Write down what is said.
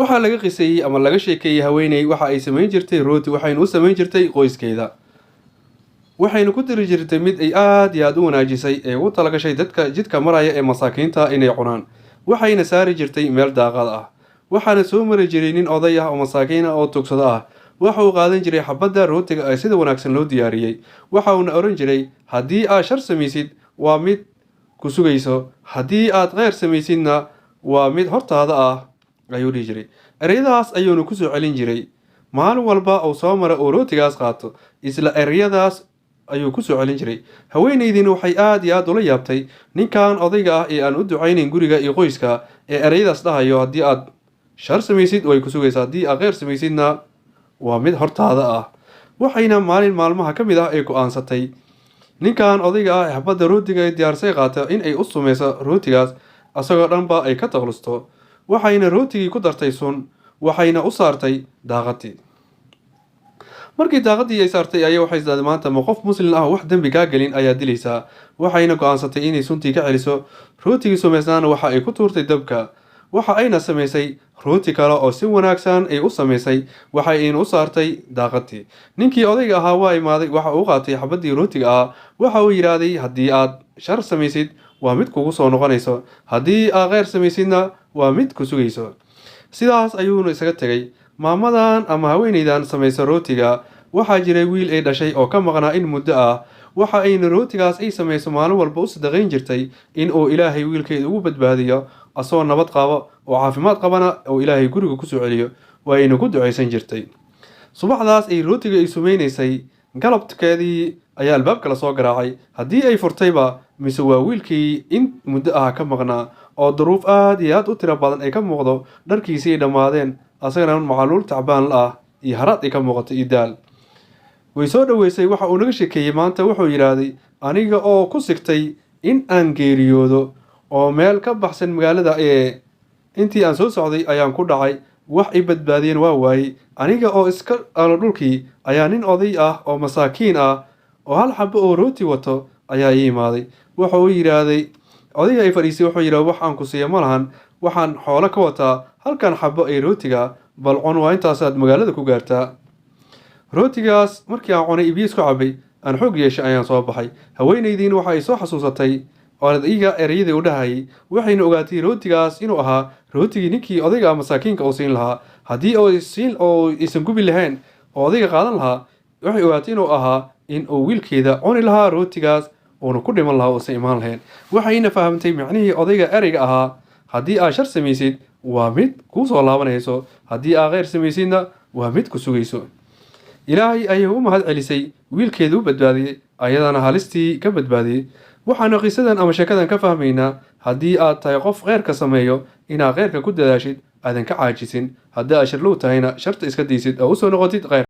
Waxaa laga qiseeyey ama laga sheekeeyey haweeney waxa ay samayn jirtay rooti, waxayna u samayn jirtay qoyskeeda, waxayna ku diri jirtay mid ay aada iyo aada u wanaajisay ee ugu talagashay dadka jidka maraya ee masaakiinta inay cunaan. Waxayna saari jirtay meel daaqad ah. Waxaana soo mari jiray nin oday ah oo masaakiin ah oo tugsado ah. Waxa uu qaadan jiray xabadda rootiga ee sida wanaagsan loo diyaariyey. Waxa uuna oran jiray, "Haddii aad shar samaysid, waa mid ku sugayso; haddii aad kheyr samaysidna, waa mid hortaada ah," ayuu dhihi jiray. Ereyadaas ayuuna kusoo celin jiray maalin walba uu soo mara uu rootigaas qaato. Isla ereyadaas ayuu kusoo celin jiray. Haweeneydiina waxay aada iyo aada ula yaabtay ninkan odayga ah ee aan u ducaynayn guriga iyo qoyska ee ereyadaas dhahayo, "Haddii aad shar samaysid, way ku sugaysaa; haddii aad kheyr samaysidna, waa mid hortaada ah." Waxayna maalin maalmaha ka mid ah ay go-aansatay ninkan odayga ah ee xabadda rootiga ee diyaarsay qaata in ay u sumeyso rootigaas, asagoo dhanba ay ka taklusto. Waxayna rootigii ku dartay sun, waxayna u saartay daaqadii. Markii daaqadii ay saartay ayaa waxay isdahday, "Maanta ma qof Muslim ah oo wax dembi kaa gelin ayaa dilaysaa?" Waxayna go-aansatay inay suntii ka celiso. Rootigii sumeysnaana waxa ay ku tuurtay dabka. Waxa ayna samaysay rooti kale oo si wanaagsan ay u samaysay, waxa ayna u saartay daaqadii. Ninkii odayga ahaa waa imaaday. Waxa uu qaatay xabadii rootiga ahaa. Waxa uu yidhaahday, "Haddii aad shar samaysid, waa mid kugu soo noqonayso; haddii aad kheyr samaysidna, waa mid ku sugayso." Sidaas ayuuna isaga tegay. Maamadan ama haweeneydan samaysa rootiga waxaa jiray wiil ay dhashay oo ka maqnaa in muddo ah. Waxa ayna rootigaas ay samayso maalin walba u sadaqayn jirtay in uu Ilaahay wiilkeeda ugu badbaadiyo, asagoo nabad qabo oo caafimaad qabana oo Ilaahay guriga kusoo celiyo. Waa ayna ku ducaysan jirtay. Subaxdaas ay rootiga ay sumaynaysay, galabkeedii ayaa albaabka lasoo garaacay. Haddii ay furtayba, mise waa wiilkii in muddo ah ka maqnaa oo duruuf aad iyo aad u tiro badan ay ka muuqdo, dharkiisii ay dhammaadeen, asagana macaluul tacbaan la ah iyo haraad ay ka muuqato iyo daal. Way soo dhoweysay. Waxa uu naga sheekeeyey maanta, wuxuu yidhaahday, "Aniga oo ku sigtay in aan geeriyoodo oo meel ka baxsan magaalada ee intii aan soo socday ayaan ku dhacay, wax i badbaadiyeen waa waayey. Aniga oo iska alo dhulkii ayaa nin oday ah oo masaakiin ah oo hal xabo oo rooti wato ayaa ii imaaday." Wuxuu uu yidhaahday, odayga ay fadhiisay, wuxuu yidhahday, "Wax aan ku siiya ma lahan, waxaan xoolo ka wataa halkan xabo ee rootiga, bal cun, waa intaasaad magaalada ku gaartaa." "Rootigaas markii aan cunay, biyo isku cabay, aan xoog yeeshay, ayaan soo baxay." Haweenaydiin waxa ay soo xasuusatay odayga ereyadii u dhahayay, waxayna ogaatay rootigaas inuu ahaa rootigii ninkii odayga masaakiinka uu siin lahaa haddii oo siin oo aysan gubi lahayn oo odayga qaadan lahaa. Waxay ogaatay inuu ahaa in uu wiilkeeda cuni lahaa rootigaas, uuna ku dhiman lahaa, uusan imaan lahayn. Waxayna fahamtay micnihii odayga ereyga ahaa, "Haddii aad shar samaysid, waa mid kuu soo laabanayso; haddii aad kheyr samaysidna, waa mid ku sugayso." Ilaahay ayay u mahad celisay wiilkeeda u badbaadiyey, ayadana halistii ka badbaadiyey. Waxaanu qisadan ama sheekadan ka fahmaynaa, haddii aad tahay qof kheyrka sameeyo, inaad kheyrka ku dadaashid, aadan ka caajisin. Haddii aad sharlow tahayna, sharta iska daysid oo usoo noqotid kheyr.